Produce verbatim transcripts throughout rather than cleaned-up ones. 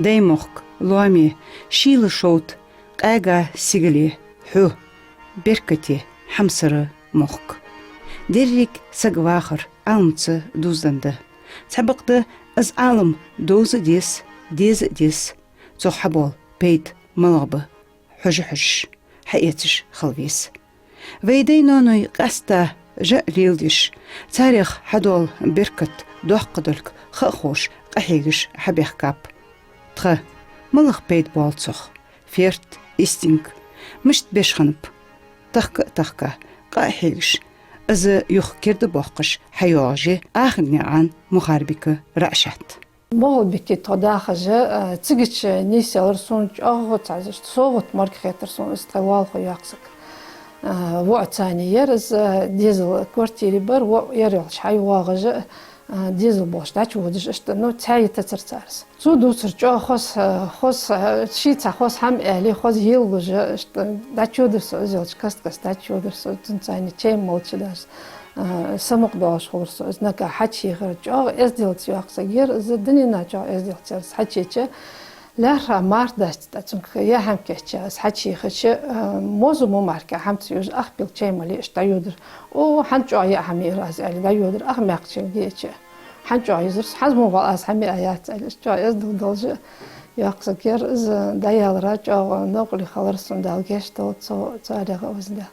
Даймохк, лоаме, шийла шовда, къаьга сигала, хьу, беркате, хьамсара мохк. Деррига саг вахар Ӏаламца дувзаденна да. Цхьабакъда, из Ӏалам довза а деза, деза а деза. Цох хьабола пайда малагӀа ба, хьожа-хьожаш, хьаэцаш хила веза. Вай дай-ноаной къаьстта жа а леладеш, царех хьадола беркат доккха долга ха а ховш, къахьегаш хьабаьхкаб. Тха малагӀа пайда боал цох? Ферт, истинг мишта беш хиннаб? Тахка а тахка, къа а хьегаш, из юха керда боаккхаш хьайоагӀаш я Ахагнаькъан Мухарбика Раъшат. МагӀалбике тхо дахаш, а, цигача нийсъялар сона чӀоагӀа цхьа совгӀат мара хетар сона из тха валхо йоаккхаш саг. А, воӀ цани яр из, а, дезала квартире бар, воӀ яр йолча хьайоагӀаш, а, дезал болаш дӀачуводаш иштта, ну, цхьа йитацар цар из. Цо дувцар чӀоагӀа хоза, хоза, шийца хоза хӀама аьле, хоза йоаллаш, иштта дӀачуводар со из йолча каст-каста дӀачуводар со, цунцани чай молча даш. А, самукъадоалаш хулар со из нагахьа хьачуехар. ЧӀоагӀа эзделца йоаккх саг яр из, дунен чу чӀоагӀа эзделца яр из хьачуеча. ЛаьрххӀа марха дац тӀа цунга яа хӀама кийчъяь из хьачуехача, а, моза мо марка хӀама ца юаш, ах пил чай мала иштта дӀайодар. О, хӀанз чӀоагӀа яа хӀама яр аз аьле дӀайодар, ах маькх чилга яйча. ХӀанз чӀоагӀа юзар со, хӀанз мо вала аз хӀама яа яц аьле, иштта чӀоагӀа эздел долаш йоаккх саг яр из, дӀаялара чӀоагӀа новкъарле хилар сона, Дала гешт долда цо, царех а веза Даьла.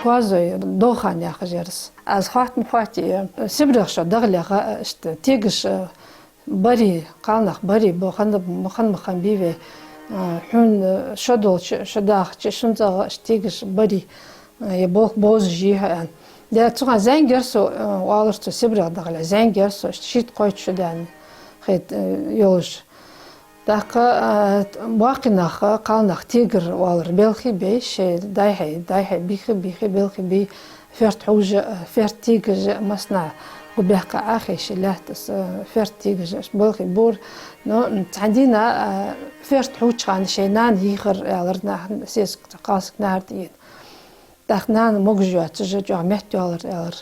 Коазой Дохан яхаш яр из. Аз хоаттам хоаттае, Сибрех шо дагӀалехьа, иштта тегаш, барий, кхалнах барий бо, ханна, ханна ма хиннабий вай, а, хьона шо долча, шо дахача, шун цӀагӀа иштта тегаш барий, а, е болх бовзаш йий хьо, аьнна. Даьра цу хана зӀамига яр со, а, оалар цо, Сибрех дагӀалехьа зӀамига яр со, иштта шийтта-кхойтта шу даьнна хет, а, йолаш. ТӀаккха, а, боккхий нах, кхалнах тегар оалар белхий беш, шоай дай-хьай, дай-хьай бийха, бийха, белхий бий, ферт хьувжа, ферт тегажа, массанахьа гу баьккха Ӏохайша лаьтта из, ферт тегажа, иштта белхий бора. Но цхьан дийнахьа, а, ферт хьувча хана шоай нана йийхар, аьлар, нах, сесаг, кхалсаг нахьар тӀаена. ТӀаккха нана могаш йоацаш чӀоагӀа метта йоалар, аьлар.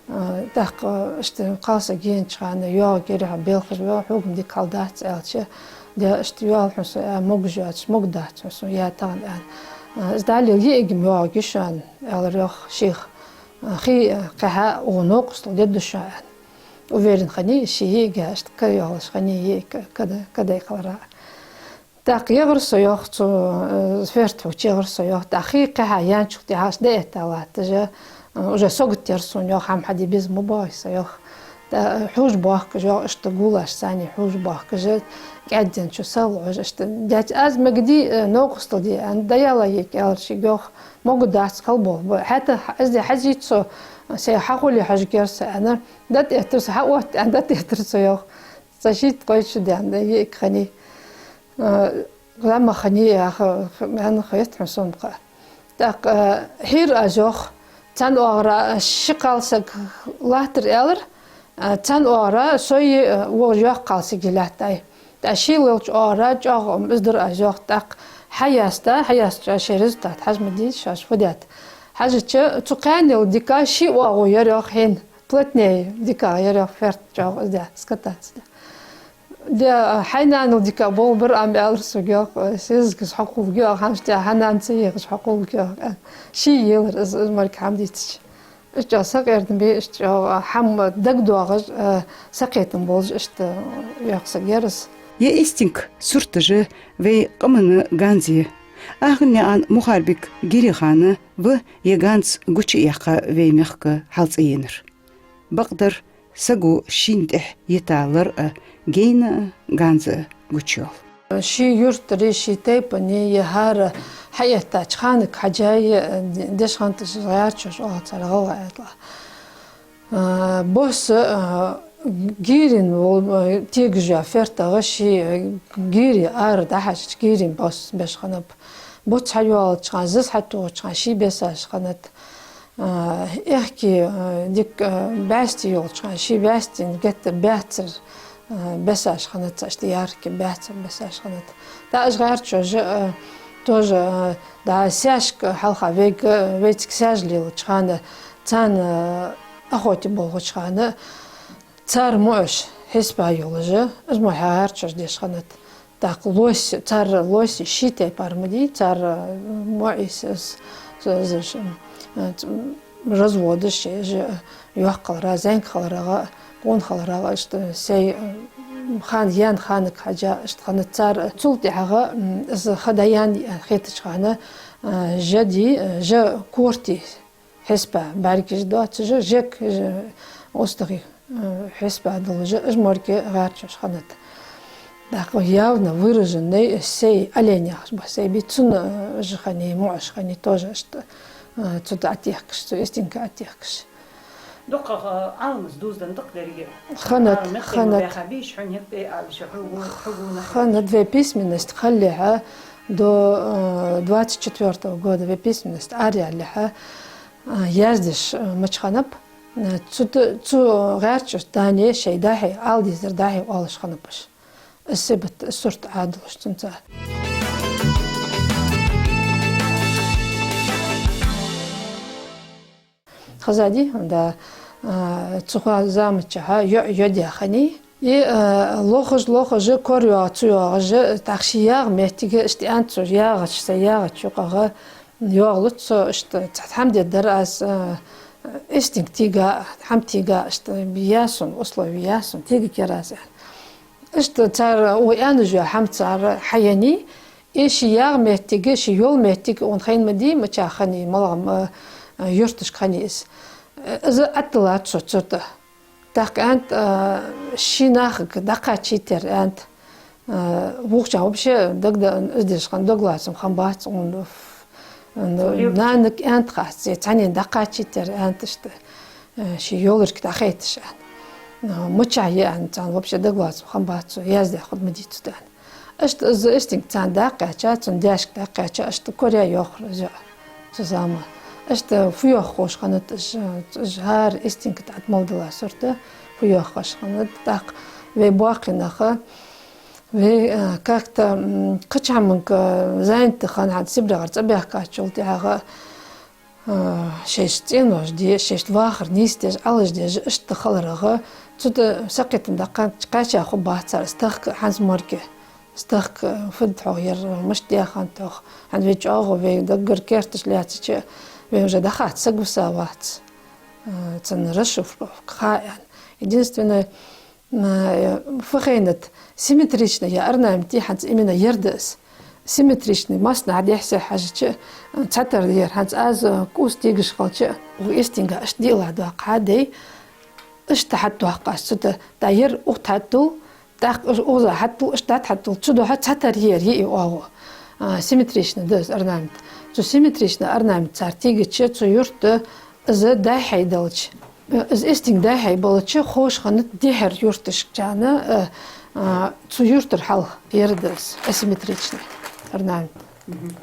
А, тӀаккха иштта кхалсаг енача хана йоагӀа герехьа белхаш, йоагӀа, хьога-м дика хьал дац, аьлча, Даьра, иштта йоал хьона со, а, могаш йоацаш, могадац хьона со яа тахан, аьнна. А, из далил йиӀиг-м йоагӀаргья шоана, аьлар йоах шийх. А, хий, а, кхехьа укх новкъостал дергда шоана, аьнна. Уверен хиннай из, ше йиӀиг яхаш, иштта ка йоалаш хиннай, йиӀиг ка-, кадай-, кадайкхалара. ТӀаккха ягӀар со йоах цу, э, ферт хьувча ягӀар со йоах. ТӀаккха хий кхехьа яьнначул тӀехьагӀа дӀаэтта латташ, э, уже сагот яр сона йоах, хӀама хьаде безам ма боагӀий са йоах. ТӀаккха хьувш боахкаш йоах, иштта гулаш санна хьувш боахкаш, кӀаьдден чу сел лохьаш, иштта. Даьра, аз мегаргдий, э, новкъостал де, аьнна, дӀаяла йиӀиг, аьлар шийга йоах, могадац, кхалболх ба. ХӀаьта аз де хьажийта со, сай хьахуле хьожаргьяр са, аьнна, дӀатӀаэттар со, хьаотта, аьнна, дӀатӀаэттар со йоах. Цхьа шийтта-кхойтта шу даьнна йиӀиг хиннай. А, зӀамагӀа хиннай яха, аьнна, хет хьона сона-кх. ТӀаккха, а, хьийра аз йоах, цхьан оагӀора ши кхалсаг латтар, аьлар, а, цхьан оагӀора сои, а, вож йоккха кхалсаги лаьттай. ТӀаккха шийла йолча оагӀора чӀоагӀа ма из дар аз йоах, тӀаккха хьаяста, хьаястача шоай результат хьажа ма дий шоаш, фу даьд. Хьажача, цу кхаьннел дика ши оагӀув яр йоах хьайна, плотнее дика яр йоах ферт чӀоагӀа из даь, скататься даь. Даьра, хьай нанал дика болх бар, амма, аьлар сога йоах, сесагаш хьакхувларгья йоах, хӀанз тӀехьа хьа нана ца ехаш хьакхувларгья йоах, аьнна. Ше елар из, из мара хӀама дийцача. Иштта чӀоагӀа сакъердам бе, иштта чӀоагӀа хӀама дагадоагӀаш, э, сакхетам болаш, иштта йоаккх саг яр из. Ер истинг сурташ вай къаман ганз я. Ахагнаькъан Мухарбик Гирихан ва ер ганз гучаяьккха вай мехка хьалцӀаенар. Бакъдар, саго шийна тӀехьа йита лар а, гена а, ганз а гучайоал. Ший юртари, ший тайпани, е хӀара хьаэттача ханага хьежжа, е дешханташ, гӀаьрчош оал царех гӀалгӀай аьлча. А, бос, а, гирин вол, а, тегаш йола фертагӀа ший, а, гири ара дӀахьежача, гирин бос беш хиннаб. Буц хьайоалача хана, заз хьатохача хана ший бесаш хиннад. А, аьхки, а, дика, а, бӀаьсти йолча хана, ший бӀаьстен геттара баьццара, Бесаш хиннад цар, иштта яркий, баьццара бесаш хиннад. ТӀаккха уж гӀерташ, э, тоже, э, да, саьшка хьалха вайга, вайцига саьж лелача хана, царна, э, охоте болхача хана, цар муӀаш хьисапе йолаш, уж мо хьагӀерташ деш хиннад. ТӀаккха лоси, цар лоси ший тайпара ма дий, цар, э, муӀаш, э, с-, с-, с-, э, ц-, разводаш, э, ж-, йоккха хиларах, зӀамига хиларах, къона хиларах, иштта сай, э, хана, яьнна ханага хьежжа, иштта хиннад цар. Цул тӀехьагӀа, м, из ха дӀаяьннай аьнна хетача хана, э, жа дий, э, жа корта хьисапе бӀаргаш доацаш, жег, ж-, устагӀий, э, хьисапе долаш, уж морг гӀерташ хиннад. ТӀаккха явно выраженный сай олень яхаш ба сай бий, цун, э, уж хиннай, муӀаш хиннай тоже иштта, э, цу тӀа Ӏотехкаш, цу истинга Ӏотехкаш. Дукха, э, Ӏаламаца дувзаденна дукха деррига. Хиннад, Ӏалам мехкан хиннад. Баьха бийша хьона, хӀаьта а, а, шу хьугу-, хьугу нах. Хиннад вай письменность хилалехьа, до, э, двадцать четвёртого года вай письменность араяьллехьа, а, яздеш, а, мича хиннаб. А, цу т-, цу гӀерташ дани шоай дӀахье, Ӏаладийзар дӀахье оалаш хиннаб уж. Из сибат, из сурт Ӏадулаш цунца. Хазади, да, а, цу хана заман чухь йо-, йода хиннай. И, э, лохаш, лохаш, кора йоагӀа, цу йоагӀаш, тӀаккха ший ягӀа моттиг, иштта аьннад цо, ягӀача, са ягӀача юкъагӀа йоагӀлуц со, иштта цхьа хӀама дергдар аз, э, истинга тийга, хӀама тийга, иштта я сона, условие я сона, тийга кер аз, аьнна. Иштта цар, укх аьнна йола хӀама цар хьаеннай, и ший ягӀа моттиг, ший йола моттиг, укхун хайна ма дий, мичахь хиннай, малагӀа, э, юрташка хиннай из. Из Ӏатталац со цу тӀа. ТӀаккха аьннад, а, ший нахага дӀакхачийтар, аьннад. А, вокхача вообще дагда-, из деш хинна дог лоацам хиннабац, ун, ун, нанага аьннад хац, е цхьаннена дӀакхачийтар, аьннад иштта. А, ший йолашка дӀахайташ, аьнна. А, мичахь я, аьнна, царна вообще дог лоацам хиннабац, яздаь хургда ма дий цу тӀа, аьнна. Иштта из истинга царна дӀакхаьча, цун даьшка дӀакхаьча, иштта кора йоахар из йоӀ цу заман. Иштта фу йоах ховш хиннад уж, уж хӀара истинга тӀа мел дола сурт, фу йоах ховш хиннад. ТӀаккха вай боккхий нах, вай, э, как-то, м, кхыча хӀаманга, э, занят хинна, хӀанз СибрегӀара цӀабаьхкачул тӀехьагӀа, а, шоашта цӀенош де, шоашта вахар нийсдеш, Ӏалашдеш, иштта хиларах, цу тӀа сакхетам даккха кхаьча хургбац цар, из тахка хӀанз морг, из тахка фуд хьогӀ ер, мишта даьхад хьогӀ, хӀанз вай чӀоагӀо, вай даггара керташ лаьцача, вай уже дӀахаьдда саг висавац, а, цун расшифровка ха аьнна. Единственное, М, фу хайнад, симметричный я орнамент, хӀанз именно ер да из. Симметричный, массанахьа дехьа-сехьа хьежача, цхьатарра ер, хӀанз аз кӀувс тегаш хилча, укх истинга иштта диълагӀа доаккх хьа дай, иштта хьатӀадоаккх аз цу тӀа, тӀаккха ер укх тӀа хьатӀадул, тӀаккха уж укхаза хьатӀадул, иштта тӀа хьатӀадул, цудухьа цхьатарра ер йиъ оагӀув. А, симметричный да из орнамент. Цу симметричный орнамент цар тегача, цу юрта из дӀа-хьа далча, из истинга дӀа-хьа балча, ховш хиннад дехьара юрташкарчарна, э, э, цу юртара хьалха ер да из асимметричный орнамент. Мгм.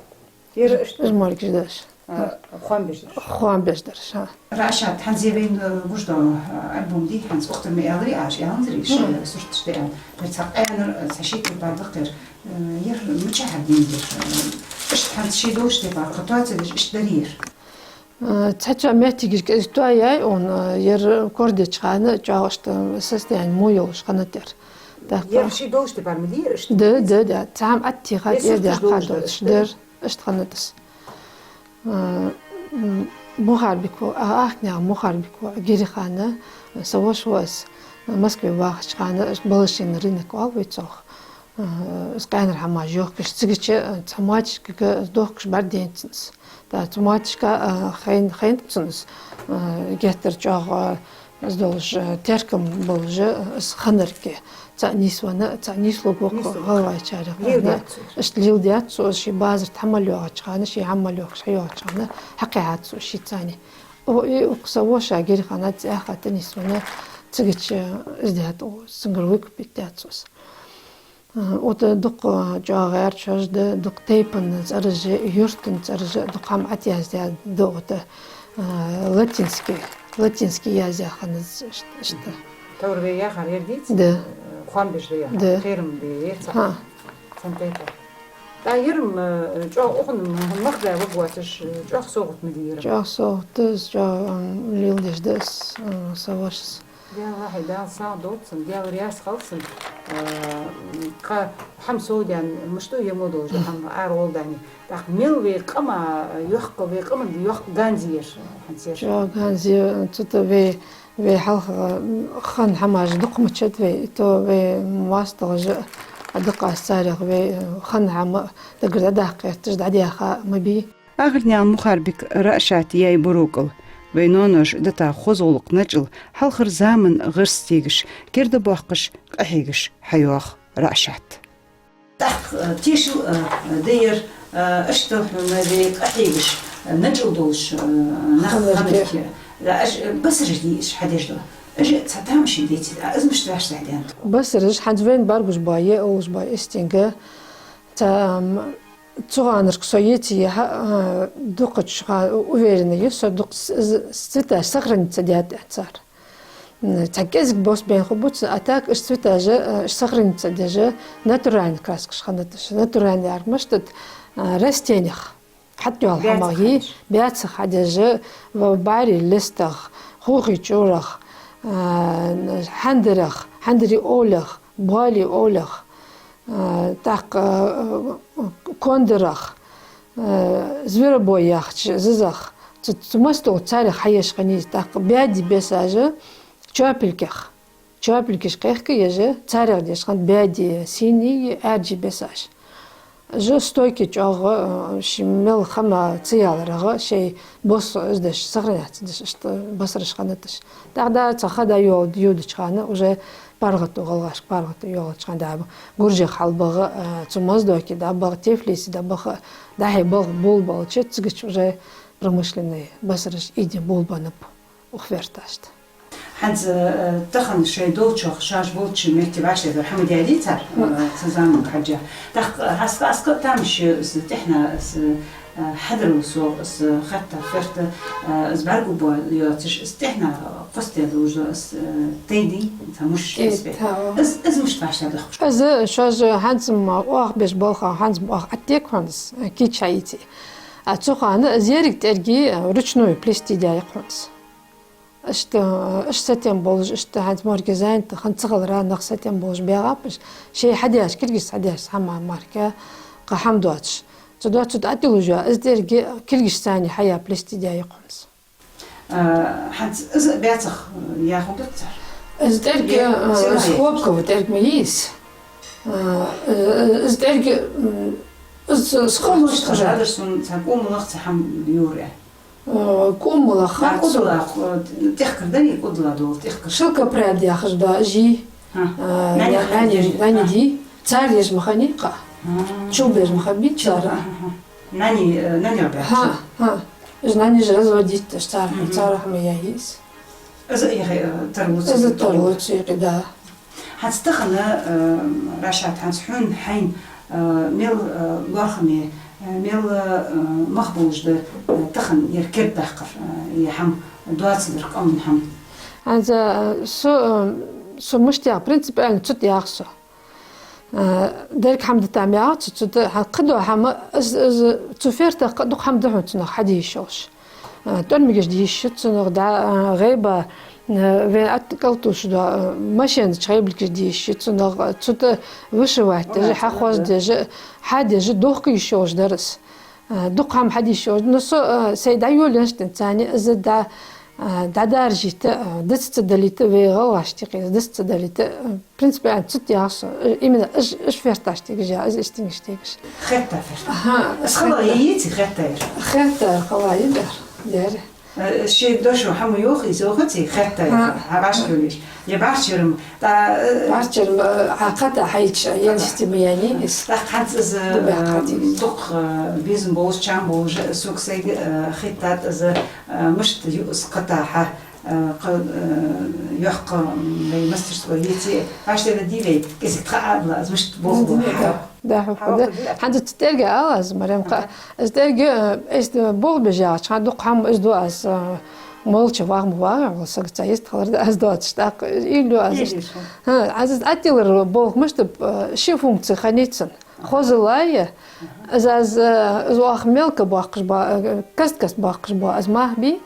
Ер иштта из моргаш да уж. А, хоам беш дараш. Хоам беш дараш, хӀа. Раишат, хӀанз ер вайна гуш дола, э, альбом дий, хӀанз укх тӀара ма аьларий Ӏа, аьннадарий, ши, мгм, сурташ да аьнна. Ер цхьа къаьнара, цхьа ши клип даккхар. Э, ер мичахьа денна дер, э, иштта хӀанз ши долаш тайпара, кхы тоаца деш, иштта дарий ер? Э, цхьацца моттигашка из тоаяьй, он, э, ер корадеча хана чӀоагӀа иштта состояние во йолаш хиннад ер. ТӀаккха ер ши долаш тайпара ма дий ер иштта? Да, да, да. Цхьа хӀама Ӏаттийха, ер тӀера сурташ даьккха долаш, долаш, да? Дер, иштта хиннад из. Э, м, Мухарбико, а, Ахкнаькъан Мухарбико, Гирихана, э, са воша ва из, э, Москве вахача хана, иштта Балашиный рынок оал вай цох. Э, из къаьнара хӀамаш йохкаш, цигача, э, цхьа моттигашка из дохкаш бӀаргадайнад цунна из. ТӀаккха цу моттигашка, э, хайна, хайнад цунна из, э, геттара чӀоагӀа, э, из долаш, э, теркам болаш, э, из хиннар-кх. Цхьа нийсвенна, цхьа нийслургва-кх, нийслургва-кх, гӀалгӀайчарех. Леладаьд цо из. Иштта леладаьд цо из, ший базар тӀа хӀама мел йоагӀача хана, ший хӀама мел йохкаш хьайоагӀача хана, хьакхихьад цо из шийцане. О, и укх са воша Гирихана цӀи яьхад нийсвенна, цигача из даьд, о, цунгара выкупить даьд цо из. Э, ота дукха чӀоагӀа гӀерташ хьожаш да, дукха тайпан цӀераш а, юртан цӀераш а, дукха хӀама Ӏояздаь да ота, э, латинский, латинский яздаь хиннад из, иштта, иштта. Товр вай яхар ер дий из? Да. Э, Хоам беш да яхаш. Да. Кхерам бе, е ца. Ха. Цхьан тайпара. ТӀаккха ер-м, э, чӀоагӀа укхун мах баь ваг воацаш, э, чӀоагӀа совгӀат ма дий ер-м. ЧӀоагӀа совгӀат да из, чӀоагӀа, м, леладеш да из, м, са вашас. Даьла хьай, Дала сагӀа долда цун, Даьла раьза хилва цунна, э, кхы хӀама совдаьнна, мишта я мо долаш, хӀама арагӀолла даьнна. ТӀаккха мел вай къама йоккха, вай къаман йоккха ганз я ер, хӀанз ер. ЧӀоагӀа ганз я, цу тӀа вай Вай хьалха хинна хӀамаш дукха мичад вай, то вай моастагӀаша а дакъа аз царех вай хинна хӀама дагара дӀадаккха гӀерташ дӀадаьха ма бий. АгӀарнаькъан Мухарбика Раъшата яьй бурукъал. Вай ноаноша дита хоза гӀулакх начӀал хьалхара заман гӀирс тегаш, керда боаккхаш, къахьегаш хьайоагӀа Раъшат. ТӀаккха, э, тешал, э, да ер, э, иштта хьона вай къахьегаш, э, начӀал долаш, э, нах ханарке. Ханарке. Да, уж, э, басараш дий уж хьадеш дола. Уж цхьа тамашийна деций, а из мишта вӀаштӀехьадаьннад? Басараш хӀанз вайна бӀаргагуш ба, е олуш ба, истинга. Цхьа, м, цу гӀанарг со еций, хьа, э, дукхача хьа уверенный я со, дукха с-, с-, цветаш сохраниться даьд цар. М, цхьа кӀезига бос баьнна хургба цун, а так уж цветаш, э, уж сохраниться деш, натуральный краскаш хиннад уж. Натуральный яхар мишта да, э, растениех хьатӀайоалла хӀамах я, баьцах хьадеш, ва-, бӀаьрий листах, хьухий чӀурах, э, хьандарах, хьандарий овлех, боалий овлех, э, тӀаккха, э, кондарах, э, зверобой яхача зизах, цу, цу масса долча царех хьаеш хиннай из, тӀаккха баьди бесаш чопелькех, чопелькаш кхехкаеш, царех деш хиннад баьди, синий, аьржий бесаш. Уж стойкий чӀоагӀа, э, ший мел хӀама ца яларах, шоай бос из деш, сохраниться деш, иштта басараш хиннад уж. ТӀаккха да цхьа ха дӀайоал-, йодача хана уже паргӀато, гӀалгӀашка паргӀато йоалача хана да гуржех хьалбаха, э, цу Моздоке дӀабаха, Тифлисе дӀабаха, дӀахье балха болабалча, цигача уже промышленный басараш ийден болабеннаб укх ферташта. ХӀанз, э, тахан шоай долчох, шоаш болча метте вӀаштӀехьдараш хӀама даьдий цар, э, цу заманга хьежжа. ТӀаккха, э, хьаста, аска тамаш, э, тӀехьа, э, хьадарал со, э, хетта, ферта, э, бӀаргагу йоацаш, э, тӀехьа кхоссадаь долаш да, э, тайдий, цхьа муш, э, из, из мишта вӀаштӀехьадоаккх? Из шоаш хӀанз-м оаха беш болх, хӀанз-м оаха Ӏаттег хьона из, э, кийча хьаийцай. А цу хана из еррига тӀерги, э, вручную плести даьй хьона из. Иштта, иштта сатем болаш, иштта хӀанз морге занято хинна ца хилара, нах сатем болаш баьгӀаб уж. Шоай хьадеш, киргизаша хьадеш хӀама мара кхы хӀама доацаш. Цу доацача тӀа тӀатиллуш я, из тӀерги киргизашца хьаяь плести даьй хьона из. А, хӀанз из баьцах, э, яхилга да цар? Из тӀерги, э, из хлопковый тӀерг ма йий из. А, э, из тӀерги, м, из, из кӀомалах хьажадар сона, цхьа кӀомалах цхьа хӀама юра. Э, кӀомалах, ха, кӀодала, э, тӀехкар дарий, кӀодала дола тӀехкар? Шелкопряд яхаш да, жи. Ха. Э, нани, нани, нани ди. Цар еш ма хиннай кхы. Чулба еш ма хиннабий цар. Нани, э, нани баьча. Ха, ха. Уж нани же разводить деш цар, цар хӀама яй из. Из а яхе, э, тарлуц. Из а тарлуц, яхе, да. ХӀанз тахан, э, Раъшат, хӀанз хьона хьайна, э, мел, э, лоархӀаме, э, мел, э, мах болаш да, э, тахан ер кердадаккхар, э, е хӀама доацадар, къаман хӀама? ХӀанз, э, со, э, со мишта яха, принципиально цу тӀа яха со. Э, деррига хӀама дита ма яхац цу тӀа, хӀанз кхыдола хӀама, из, из, цу фертах кхы дукха хӀама да хьона цунах хьаде йиш йолаш. Э, тӀормигаш де йиш я цунах, да, э, гӀайба, э, вай атта кӀалтуш да, э, машенача гӀайбалгаш де йиш я цунах, э, цу тӀа вышивать деш, хьахоздеш, хьадеш, дохка йиш йолаш дар из. Э, дукха хӀама хьаде йиш йолаш. Но со, э, сай дӀайолаеннача денз царна из да, э, дӀадаржийта, э, диц ца далийта, вай гӀалгӀашта юкъе диц ца далийта, э, принципиально цу тӀа яха со, э, именно уж, уж ферташ тегаш я, уж истингаш тегаш. Хетта ферта. Аха, из хала хетта. Йийций хетта ер? Хетта хала йий дар, дера. Э, ший дошо хӀама йоах, из йоахаций хетта ер? Ха. Хьа башхалиш. Я бахчарам, та, э, бахчарам, э, а кхата хьайча, я система яни из. ТӀаккха хӀанз из, э, дукха, э, безам болаш, чам болаш, сога сайга, э, хеттад из, э, мишта ю из кхата хьа. Э, кхы, э, йоккха, м, вай мастерской йиций, башха дий вай, кӀезига тха адла, аз мишта болх бу. Да, да, хьо, хьо, да. ХӀанз цу тӀерга ала аз, Марем, кхы, из тӀерга, э, эс болх беш яхача, хӀанз дукха хӀама из ду аз, э, Молча вагӀа ма вагӀа, вала сага ца йистхилар да аз доацаш, тӀаккха уйла ю аз. Уйла ю шун. ХӀа, аз из тӀатиллар болх мишта ба, э, ши функци хиннай цун. Хоза лай, из аз, э, из оаха мелка боаккхаш ба, э, каст-каст боаккхаш ба, аз мах бий,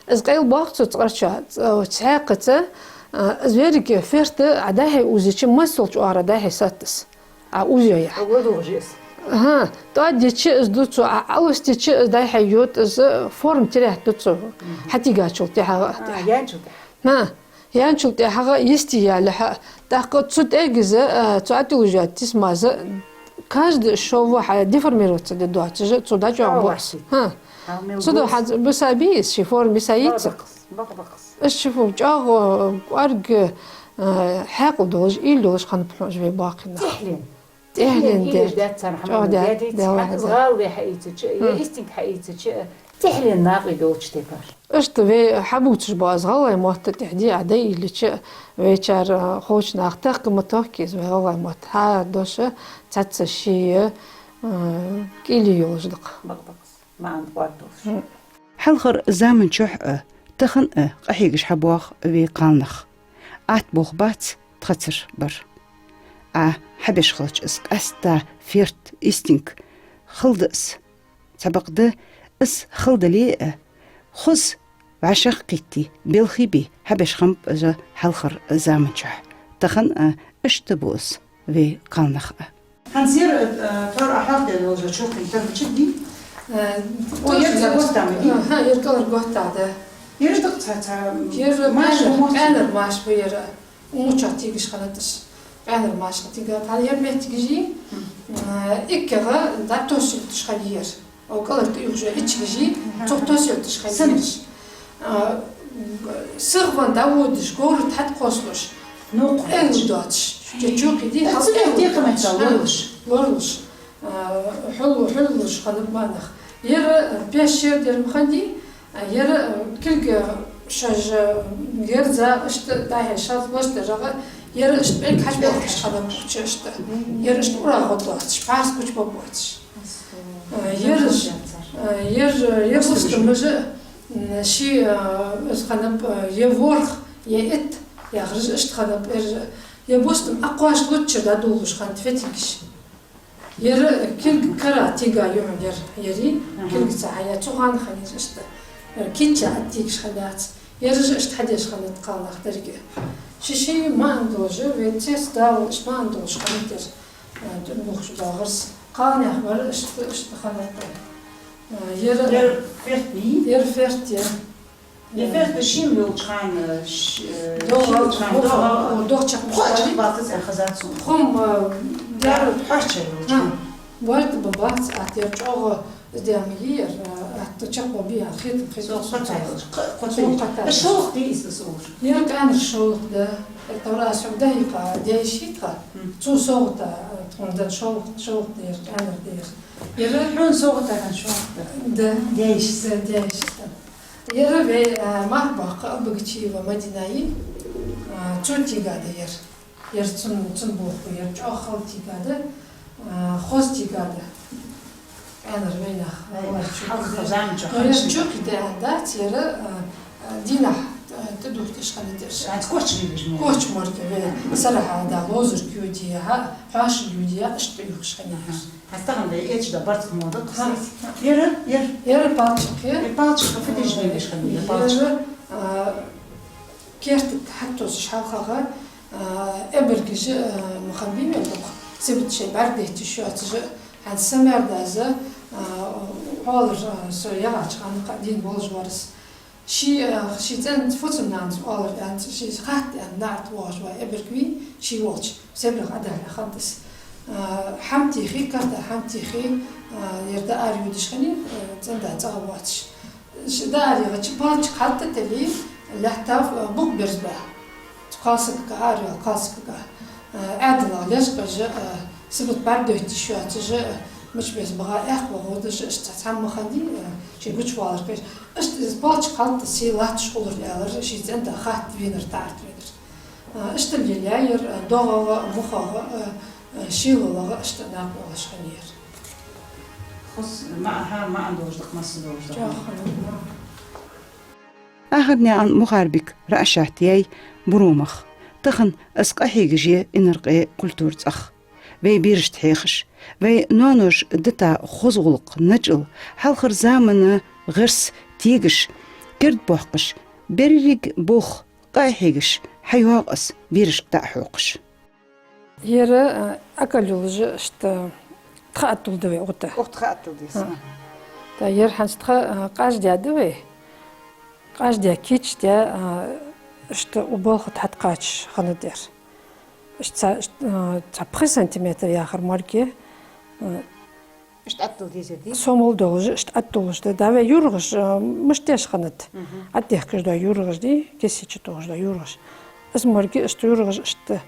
из къайла боаккх цу цкъарча, ц-, цхьаькхаца, э, из веррига ферта а дӀа-хьа узича, массалча оагӀора дӀа-хьа сатт из. А уз йо яхь. Ого, догӀаш я из. ХӀа, тӀоаддича из ду цо, а алустича из дӀа-хьа йода из, форма терять ду цо. Мгм. Хьатигачул тӀехьагӀа. А, яьнначул тӀехьагӀа. ХӀа, яьнначул тӀехьагӀа йисте ялалехьа, тӀаккха цу тӀегӀа из, а, цу тӀатиллаш йола тисмаз каждый шов хьа деформироваться де доацаш, цо дӀачӀоагӀбу аз. ЧӀоагӀа вахти. ХӀа. Хьа мел Цу ду гуз. Хьа бисабий из, ши форма бисайий цун. Бакъ, бакъ, бакъ. Из ши фу чӀоагӀа кӀоарга, э, хьаькъал долаш, уйла йолаш хиннаб хьона уж вай боккхий нах. ТӀехьленна. ТӀехьленна, тӀехьленна. Уйла йолаш дац царна хӀама. ЧӀоагӀа дац, дац, Даьла хьа-, из гӀалве хьаийцача, я истинг хьаийцача, тӀехьленна накъи долча тайпара. Иштта вай хьабувцаш ба из гӀалгӀай мотт тӀехьа дий, а дай йиллача, вайчар, э, ховча наха тахка ма тохкий из вай гӀалгӀай мотт. ХӀара дош цхьацца ший, э, кӀийле йолаш да-кх. Бакъ, бакъ. МаӀан кӀоарга долаш. Хьалхарча заман чухь а, тахан а къахьегаш хьабоагӀа вай кхалнах. Атта болх бац тхацар бар. А хьабеш хилча из къаьстта ферт, истинг хала да из. Цхьабакъда из хала дале а, хоза вӀашагӀкхийтте, белхий бе хьабеш хиннаб из хьалхарча заман чухь. Тахан а иштта ба из вай кхалнах а. ХӀанз ер, э, тӀора ахьалха дена йолча чулкхен тара чу дий? Э, О, ер тоже цхьа готтам дий? Аха, ер кӀалхара готтам да. Ер дакъа цхьа, цхьа Ер маша къаьнара, мо мотт? Къаьнара маша ба ер. Умуча тегаш хиннад из. Къаьнара маша тига. Тха ер моттигаш, э, иккхега дӀатосса йолаш хиннай ер. О, кӀалхара тӀаювхаш йолча ичигаш, цох тосса йолаш хиннай ер. А, сихвенна дӀаводаш, говра тӀа хьатӀакхоссалуш. Ну, Ӏел доацаш. Чу-, чукхий дий, хьал Ӏел доацаш. Лоралуш. А, хьул-, хьулалуш хиннаб маӀан нах. Ер, а, пеш шера дер ма хиннадий, а, ер, а, кулг шоаш, а, герза, иштта дӀа-хьа шалт лош дерагӀа, ер иштта пӀелг хьачубоаккхаш хиннаб чу иштта. Ер иштта ура гӀо доацаш, пхьарс куча бабоацаш. Э, ераш, э, ер, ер бустамаш, м, ши, э, из хиннаб, э, е ворхӀ, е итт, яхараш иштта хиннаб, ер, ер бустам акхош луччар дӀадуллуш хиннад фетигаш. Ер кулг кара тига юхьан ер, ери, Аха. Кулгаца хьая, цу хана хиннай иштта. Ер кийча аттигаш хиннадац. Ераш иштта хьадеш хиннад кхалнах деррига. Ши-ши маӀан долаш, вай цецдаллаш маӀан долаш хиннад ер. А, тӀа бухаш доагӀарс. Кхалнех вар иштта, иштта хиннад. А, ер, Ер ферт дий? Ер ферт я. Ер ферт шийна йолча хана, ш-, э, ДогӀа, шийна йолча хана, догӀа, догӀа, о, догӀа чакх кхоачах мишта бац, цӀен хазац сона. Хум, э, дер хьош ча йолча хана. Варда ба бац, а, ер чӀоагӀа Из дема йир, а, атта чакхбаьб яхаш хетам хет. Со кхоачаш йолаш, кхо-, кхоачаш. Со кхоачаш. Э, шолха дий из, из ур? Ер къаьнара шолха да. Э, товра аз хьога дӀахьийха, даьй ший тха. Мгм. Цо совгӀата, э, тхона даьд шолха, шолха да ер, къаьнара да ер. Ер хьона совгӀата хиннад шолха да? Да. Даьй ший? Да, даьй ший да. Ер вай, а, мах баккха Абагачиева Мадинаи, а, цо тигад ер. Ер цун, цун болх ба, ер чӀоагӀа хала тигад, а, хоза тигад. Къаьнара вайнах. Ай, хьалха заман чу. Но ер хиннад. Чукхий да аьнна дац, ер, а, а, дийнахьа, а, тӀадувхаш хиннад ер. Ай, коча лелаш мо. Коча морг вай. Сарахьа да ловзарг юдия, хьа, хьоашалга юдия, иштта юхаш хиннад ер. Аха. Хьа тахан да эча да барт мо да. Ха. Ер, ер. Ер палчик я. Ер палчик, фу деш деш хиннад ер палчик? Ер, а, керта тӀа хьатосаш хьалхагӀа, а, эбаргаш, а, ма хиннабий вайна дукха. Сибат шоай бӀаргадайта йиш йоацаш, хӀанз са маьрдаза, а, оалар, а, со ягӀача хана кхы дийна болаш вар из. Ший, а, ший цӀен-, фуцам-нанас оалар аьнна, ший хатта аьнна, наӀарга воагӀаш ва эбарг вий, ший волча. Себрах Ӏодахьа хиннад из. А, хӀама тийхий, карта хӀама тийхий, а, ер дӀаарайодаш хиннай, а, цӀен-да цӀагӀа воацаш. Ш-, дӀаарайохача палчик хьалтӀаталий, лаьттав, а, букъ берзабаь. Цу кхалсагага, араяьлча кхалсагага. А, Ӏаьдалах лечкъаш, а, сибат бӀаргадайта йиш йоацаш, а, мича бесса багӀа аьккха вагӀаш, иштта цхьа хӀама ма хиннадий, а, ший гучавалар кхеш. Иштта из палчик хьалтӀа сий латташ хулар аьлар, ший цӀен-да хатта венар, таӀарга венар. А, иштта лелаяьй ер, а, догӀагӀа, мухагӀа, а, а, шийлалагӀа иштта накъавоалаш хиннай ер. Хоза маӀан, хӀара маӀан долаш да-кх, масса долаш да-кх. ЧӀоагӀа хиннад. Ахарнаькъан Мухарбик Раъшат яьй Буромах. Тахан из къахьегаш я Инаркъе культура цӀагӀа. Вай берашта хьехаш, вай ноаноша дита хоза гӀулакх, начӀал, хьалхарча заман гӀирс тегаш, керда боаккхаш, берригача болх къахьегаш, хьайоагӀа из берашка дӀа а хьокхаш. Ер, а, акал йолаш иштта тха аттал да вай гӀута. Ох, тха аттал деза. ХӀа. ТӀаккха ер хӀанз тха, а, къаждаь да вай. Къаждаь, кийчдаь, а, иштта укх балха тӀа хьатӀакхачаш хиннад ер. Иштта цхьа, иштта, а, цхьа пхи сантиметр яхар морг я. А, Иштта аттал дезар дий? Сомал долаш, иштта атталуш да. Да вай юргӀаш, а, мишта деш хиннад. Мгм. ӀотӀадехкаш дола юргӀаш дий, кисача тохаш дола юргӀаш. Из морг иштта юргӀаш иштта.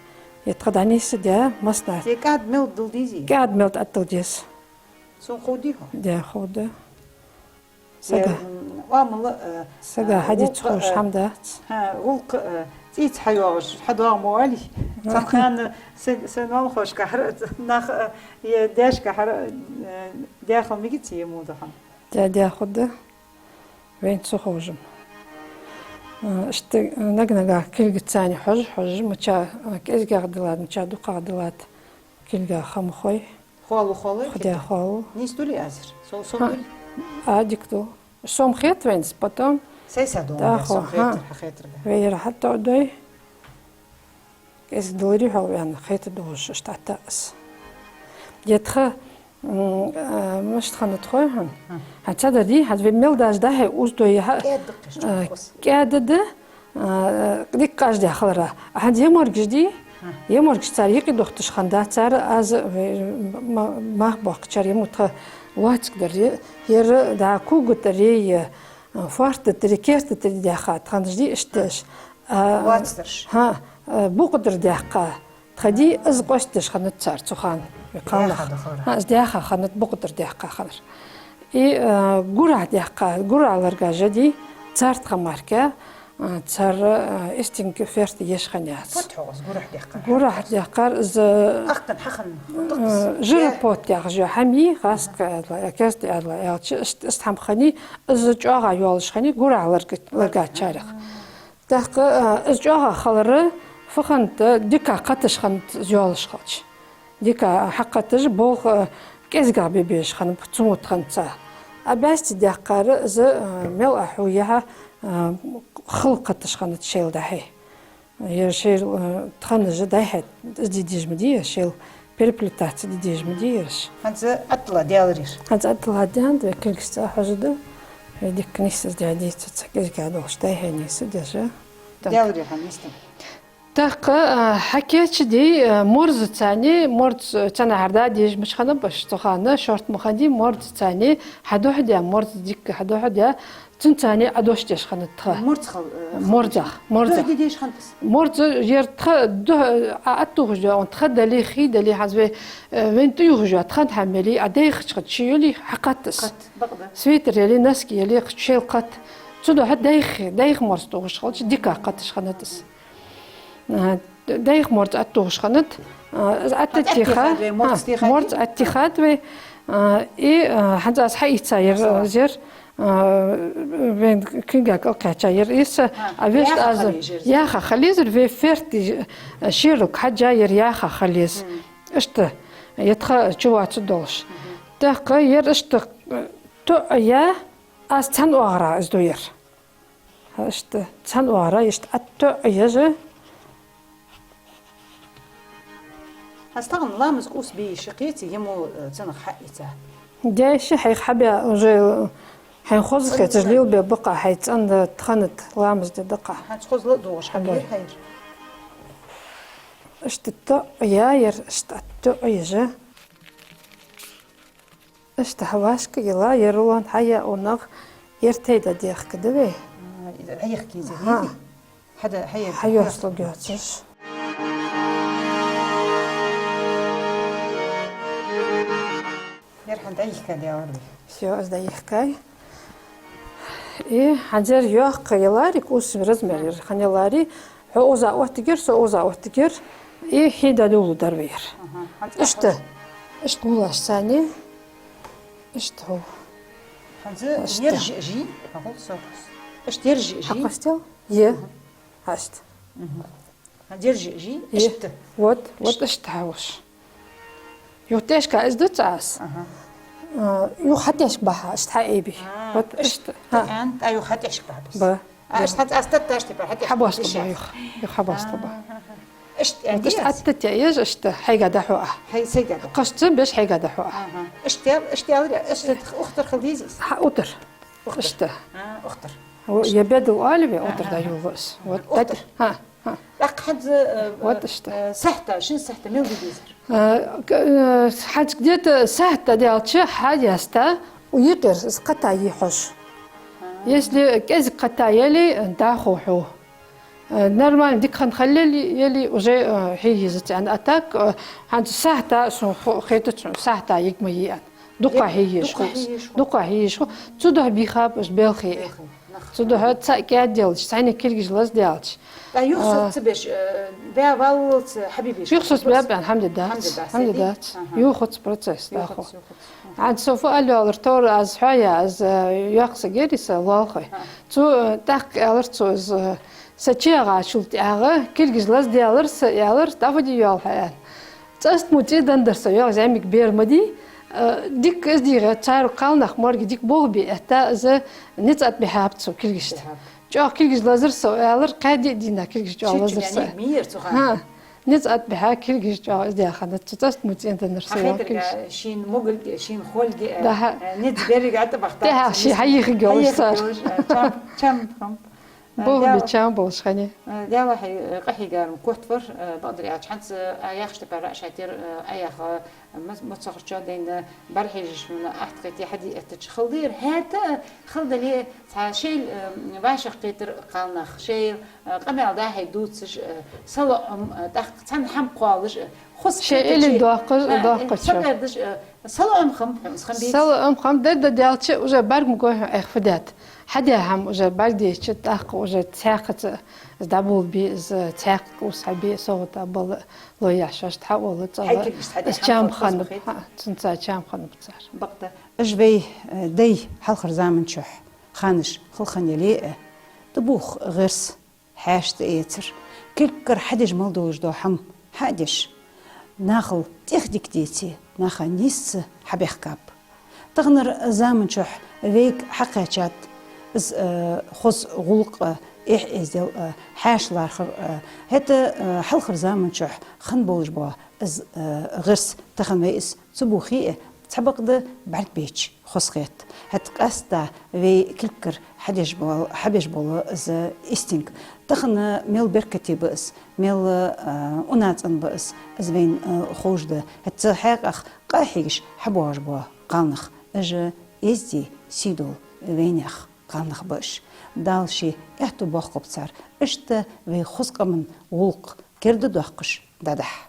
Е тха дӀанийсса да, массанахьа. Е кӀаьда мел дала дезий? КӀаьда мел аттал деза. Сона ховдий хьона? Да, ховда. Сага. Е, м, оамал, э, Сага э, хьадийца гӀулакх, ховш э, хӀама дац. ХӀа, гӀулакх, э, цӀийца хьайоагӀаш, хьадоагӀа мо алий? Цхьан хана са, са ноанахошкахьара, нах, э, е даьшкахьара, э, даьхал мегаций е мо да хьона? Да, даьхал да. Вайна ца ховш ма. Э, иштта, э, наг-нагахьа кулгаца цхьана хьожаш, хьожаш, мича, э, кӀезигагӀа далад, мича дукхагӀа далад, кулга ха ма хой. Хоалу, хоалу, Худа хетар. Хоалу. Нийса далий аз ер? Со, со ХӀа. Далий? А, дика да. Сона хет вайна из потом. Сай са дом, Да, я, хо, сона хетар, хӀа. Хьа хетар, да. Вай ер хьатӀадой. КӀезига даларе хьо вайна хетар долаш, иштта аттас. Е тха, м, а, мишта хиннад хой хьона? ХӀа. ХӀанз цхьадар дий, хӀанз вай мел дажа дӀа-хьа уздой, хӀа, КӀаьда да кхиш а, хӀанз. КӀаьда да, а, дика къаждаь хилара. А хӀанз е моргаш дий? ХӀа. Е моргаш цар юкъе дохийташ хиннад, цар аз, э, ма-, мах боаккхачар е мо тха лоацкадар, е-, ер дӀа кулгатаре, е, а, фоартатаре, кертатаре даьха тханаш дий, иштта. ХӀа. А, Лоацдараш. ХӀа, а, букъ тӀара даьккха. Тха дий, из къоастадеш хиннад цар цу хана. Кхалнах. Даьха да хилара. ХӀа, из даьха хиннад, букъ тӀара даьккха хилар. И, а, гурахьа даьккха, гурахьа ларга жа дий, цар тха мара, а, цар, а, истинг ферта еш хиннаяц. Фуд хьогӀ из гурахьа даьккха? Гурахьа даьккхар из, Ахкан хьахан, а, жира Я- пот яхаш я хӀама, хаска аьлча, я керста аьлча, аьлча, ист-, ист хӀама хиннай, из чӀоагӀа йолаш хиннай, гурахьа ларга, ларгачарех. ТӀаккха, а, из чӀоагӀа хилар фу хиннад, дика кхеташ хиннад из йолаш хилча. Дика хьакхеташ, болх, а, кӀезигагӀа бе безаш хиннаб цу мо тханца. А бӀаьсти даьккхар из, а, мел а хьу яхьа, а, хала кхеташ хиннад шоайла дӀа-хьа. Ер шоайла, а, тханаш дӀа-хьа из де дезаш ма дий, шоайла переплетаться де дезаш ма дий ераш. ХӀанз аттала даьлар ер? ХӀанз аттала даьннад, вай кулгашца хьожаргда. Вай дика нийсса из даь дийца, цхьа кӀезига долаш дӀа-хьа нийсса деза. Даьлар ер хьа нийсса. ТӀаккха, а, хьакийчдий, а, морзаца цхьана, морз цхьанахьара дӀадежа мича хиннаб, баш цу хана шортта ма хиннадий, морзаца цхьана хьадухьа даь, морз дика хьадухьа даь, цунца цхьана Ӏодош деш хиннад тха. Морз хал, э, Морзах, морзах. Духьа де дезаш хиннад из? Морз ер тха духьа, а, аттухаш да, он тха дале, хий дале, хӀанз вай, э, вайна тӀаювхаш я, тхан хӀама яле, а дайхача хана ше яле, хьакхетт из. Кхетт, бакъда. Свитер яле, носки яле, шоайла кхетт. Цудухьа дайх, дайх морз тохаш хилча, дика кхеташ хиннад из. А, дайх морз аттухаш хиннад, а, из аттатеха, аттехад вай, морз а, техад морз вай? Аттехад вай, а, и, а, хӀанз аз хьаийца ер, Масала. Зер, а, вайна кулга кӀалкхаьча ер, из, А, а, вешта яха аз хила езар из? Яха хила езар, вай ферта, а, шералга хьежжа ер яха хила еза. Мгм. Иштта, е тха чувоацаш долаш. Мгм. ТӀаккха ер иштта, а, тоъ я, аз цхьан оагӀорахьа из ду ер. Иштта, цхьан оагӀорахьа, иштта, аттоӀ ежа. ХӀанз тахан ламаза кӀувс бе йиш я кхеций, е мо, э, цунах хьаийца? Деш хьайх хьабе, уже хьайна хоза хеташ лелабе бакъахьа, хьай цӀена тханат ламаз де дакъа. ХӀанз хоза ла а дугӀаш хьабе Хьабе. Хьайр. Иштта тоъ яьяр, иштта аттоӀ ежа. Иштта хьа вашка йила, ер рулон хьаяь унах, ер тайда дехка да вай. А, из хьаехка еза Ха. Хьада, хьая, Хьайослуг йоацаш. Ер хьан дӀайихка дела вай? Всё, аз дӀайихкай. И хӀанз ер йоккха яларик, ус размер ер хьан ялари, хьо оза оттигер, со оза оттигер, и хьийда дулу дар вер. Аха. Иштта, иштта гулаш сани, иштта хьо. ХӀанз Иштта. Ер жи, жи, хьагул сорус. Иштта держи, жи? Хьакхоаччал? Е. Хьашт. Ха, держи, жи? Е. Иштта. Вот, вот иштта хьавоаш. Юха тӀехьашка из дац аз. Аха. А, юха хьатӀехьашка бахьа, иштта хьаэби. А, вот иштта. Иштта. Ха. ТӀаккха юха хьатӀехьашка бахьа. Ба. А, иштта хьа-, аз татташ типа хьатӀехьашка. Хьабоастабу юха. Юха хьабоастабу. Аха. Иштта. Вот иштта аьнна аттате еш, иштта хьайга дӀахьо а. Хьай сайга дӀахьо. Кхашца беш хьайга дӀахьо а. Аха. Иштта, иштта ялри, иштта ухтар хила дезий? Хьа, утар. Ухтар. Иштта. А, ухтар. О, я бедал оалаве, утар да юллас. Вот ухтар. Ха, ха. ТӀаккха хьанз, э, вот иштта. Э, сахьта, шин сахьта мел де дезар? Э, к-, э, хьанз где-то сахьта даьлча хьаяста, у йикъер, из кхата йихьош. А. Если кӀезига кхата яле, дӀахо хьо. Э, нормально дика хинна хилале, яле уже, э, хьийиза цӀена. А так, э, хьанз сахьта, сона хо-, хетац сона, сахьта йига ма йий аьнна. Дукха хьийеш хул. Дукха хьийеш хул. Цудухьа бийхаб уж белхи. Белхи, нах. Цудухьа цхьа кӀаьд делча, цхьанне килгаш лаздаьлча. ТӀаккха юха соцабеш, э, баь валлалца хьабибеш. Юха соцабаь баьнна хӀама де дац. ХӀама де дац. Аха. Юха хоц процесс, юха хоц, юха хоц. Ӏад со фу аьлла йоаллар, товр аз хьоя, аз, э, йоккха саг яр из, лоалахой. Аха. Цо, э, тӀаккха аьлар цо из, э, са чагӀа чул тӀехьагӀа, килгаш лаздаьлар са, аьлар, дӀа фу де йоал хьо аьнна. ЦӀаста мо цӀи деннадар са, йоах, зӀамига бер ма дий, э, дика из дийгӀа, цар кхалнах морги дика болх бе этта, из низ тӀабихьаб цо килгашта. ЧӀоагӀа килгаш лазар со, аьлар, кхаь ди а дийнахьа килгаш чӀоагӀа лазар со. Низ тӀабихьа килгаш чӀоагӀа из даь хиннад цо, цӀаста мо цӀи деннадар са, йоах, килгаш. Хьа хетарга, шийна могарга, шийна холга, э, низ беррига тӀабахийтад. ТӀехьа ший хьайийхаргйолаш цар. Хьайийхаргйолаш, э, чам, чам хам. Болх бе чам болаш хиннай. Э, Даьла хьай, э, къахьийгар-м котвар, э, бакъдар аьлча, хьанца, э, яхаш тӀа пара аш хьатер, э, а яха, э, ма-, мацахарчо дайна, бӀарахьежаш мана ахтакхете хьаде эттача хала дера, хӀаьта, э, хала дале, цхьа шоайла, э, вӀашагӀкхетар кхалнах, шоайла, э, къамаьл дӀа-хьа дувцаш, э, салоӀам, э, тӀаккха цхьан хӀама кхоалаш, э, хоза шоай кхетаче, элин доаккхаш, э, доаккхача. Сакъердаш, э, салоӀам хам хьона, из хам беций? СалоӀам хам дер да даьлча, уже бӀарг ма гой хьона, айхьа фу даьд. Хьадаь хӀама уже бӀаргадайча, тӀаккха уже цхьаькха ца, из дӀаболабе, из цхьаькха кӀувс хьабе, совгӀата бала лой яхьаш, иштта хьаоала цӀала. Хьай килгашта хьадаь из хӀама чам хоза хиннаб, хет. Хьа, цунца чам хиннаб цар. Бакъда. Уж вай, э, дай хьалхарча заман чухь ханаш хала хинна яле а, тӀабоагӀа гӀирс хьаьша тӀаэцар, кулгагара хьадеш мел долаш дола хӀама хьа а деш, нахал тӀехдика деце, наха нийсса хьабаьхкаб. Таханарча заман чухь вайга хьакхаьчад из, э, хоза гӀулакх а, эхь-эздел а, хьаьша лархӀар а. ХӀаьта, э, хьалхарча заман чухь хинна болаш бола из, э, гӀирс тахан вай из ца бохе а, цхьабакъда бӀаргабайча хоза хет. ХӀаьта къаьстта вай кулгагара хьадеш бола, хьабеш бола из истинг. Тахан мел беркате ба из, мел, а, унацӀена ба из, из вайна, а, ховш да. ХӀаьта цу хьакъехьа къахьегаш хьабоагӀаш бола кхалнах, уж эздий, сийдола вайнаьха кхалнах ба уж. Дала ший аьттув боаккхалба цар, иштта вай хоза къаман гӀулакх кердадоаккхаш дӀадахьа.